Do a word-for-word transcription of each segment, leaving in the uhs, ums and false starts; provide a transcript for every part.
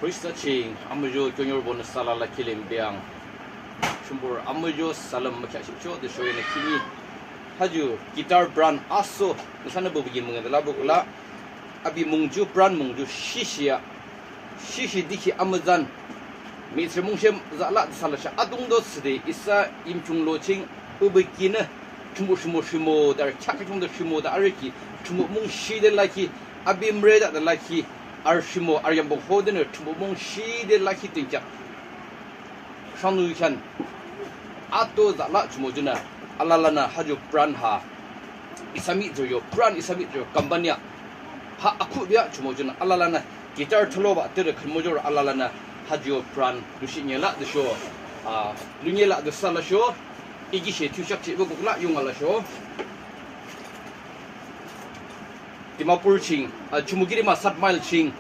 Khrista ching amuzho keoniorübonü isa alala kilim biang. Thrünpuh amuzho salüm mükheahshihchoh de sho inü khihni. Ha ju guitar brand aso nüsanü bebeki müngüde la bukula. Api mung ju brand mung ju Shishi a. Shishi diki Amütsan. Mihtsürü mungshem zala de isa lashe adungto thsüde isa Yimkhiung lo ching bebekinü Thrünpuh rhimo rhimo de arü kheakü khiungde rhimo de arü ki Thrünpuh mungshi de lakhi api müretahde lakhi arü rhimo arü yambo hodenü Thrünpuh mungshi de lakhi dünkheak. Shangnü khean ato zala jumo junü alalanü ha ju brand ha. Isa mihtsürü yo brand isa mihtsürü yo company a. Ha akhuhbe a jumo junü alalanü guitar thulobah tüde khün muzhorü alalanü ha ju yo brand lushihni la de sho. A, luni la de isa lasho. Ikishe thiyusheak jihbe kukla yung alasho. Dimapur ching, a, Chumoukedima Saat Mile ching,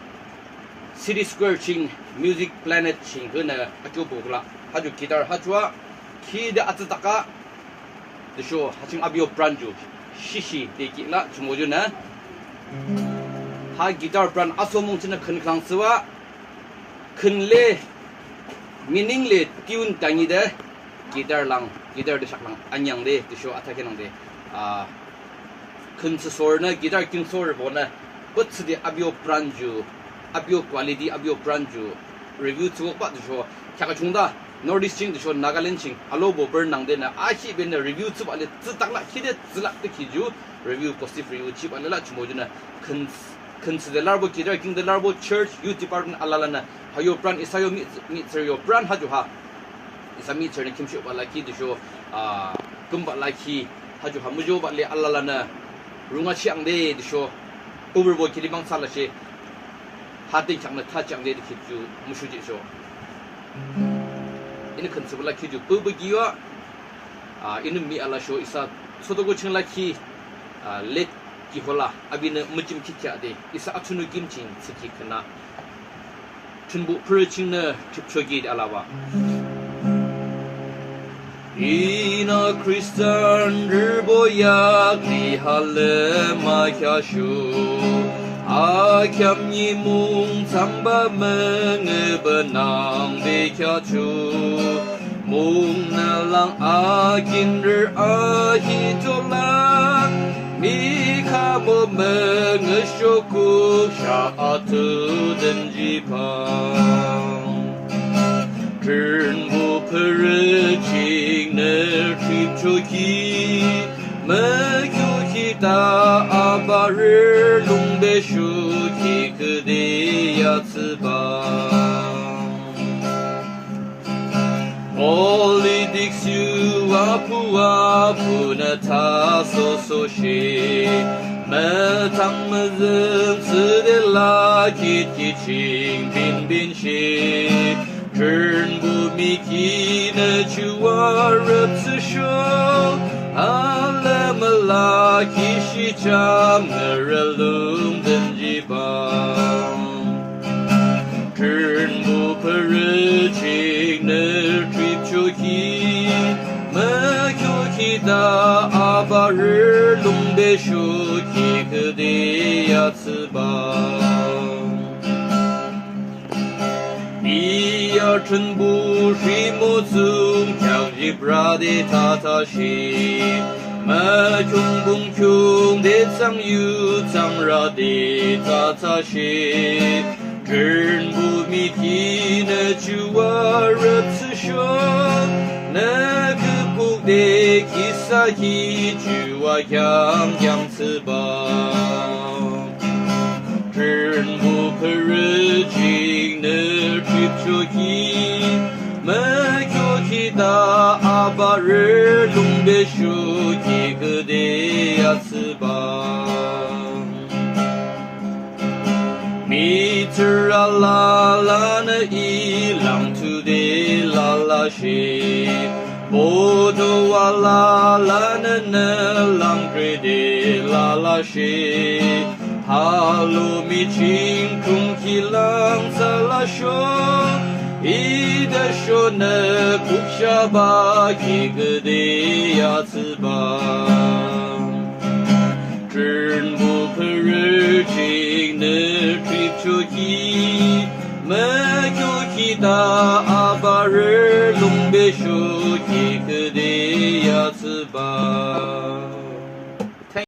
City Square ching, Music Planet ching, hüna, a, ju bukla. Ha ju guitar, ha ju a, ki de atsütaka, de sho, ha ching api yo brand ju, Shishi de ki la, jumo ju na. Ha guitar brand aso mung ching na khün khülang thsübah, khün le, meaning le, tune tangi de, guitar lang, guitar de shak lang, anyang de, de sho, athakhi nang de, a, khün thsüsorünü guitar kingsorübonü, but thsüde api yo brand ju, api yo quality, api yo brand ju, review thsübah de sho, kheakü chungde, North East ching de sho, Nagaland ching, alobo bernang denü, ahi benü review thsübah le, thsütak la, khide thsülak de khi ju, review, positive review thsübah le la, jumo junü, khün, khün thsüde larübo, guitar kingde larübo, church, youth department alalanü, ha yo brand, isa yo mi, mihtsürü yo brand ha ju ha. Isa mihtsürünü khimshuhbah lakhi de sho, a, kümbah lakhi, ha ju ha muzhobah le alalanü, runga chiang de de sho, overbo ki limang thsü lashe, ha dünkheaknü tha chiang de de khi ju, muzho jisho. Inü khün thsübah lakhi ju, bebeki yo a, a, inü mi alasho, isa, sotogo ching lakhi, a, let ki hola, apinü müchim ki kheah de, isa athunu kim ching, thsükhi khüna. Thrünpuh pürü chingnü tripchoki de alabah. Inü Khristanrübo yakli halüm akheahsho, akheam nimung thsambah müngühbah nangde kheahcho, mungnü lang akinrü ahihchoh la, mikhamo müngühsho kukshah atudünjibah. Thrünpuh pürü chingnü tripchoki, mükyoki tha abarü lungbe shuki küde yatsübah. Politics yu apu apunü thasososhi, müthang müzüng thsüde la kit kit ching binbinshi, Thrünpuh mikinü juarütsüsho, alümüla ki shihcham nührü lümdünjibah. Thrünpuh pürü chingnü tripchoki, mükyoki tha abarü lungbe shuki küde yatsübah. Iya Thrünpuh rhimo thsungkheak jibrü de thathashi, mükhiung pung khiungde thsang yu thsangrü de thathashi, Thrünpuh mikinü juarütsüsho, nü küpkhukde kisaki ju akheam kheamthsübah. Thrünpuh pürü chingnü tripchoki, mükyoki tha abarü lungbe shuki küde yatsübah. Mihtsürü alalanü I lang tude lalashi, boto alalanü nü lang trede lalashi, ha lomi ching kungki lang thsülasho, I tüsho nü kukshahbah ki küde yatsübah. Thrünpuh pürü chingnü trip Shuhkhi, mükhiukhi tha abarü lungbe shuhkhi küde yatsübah.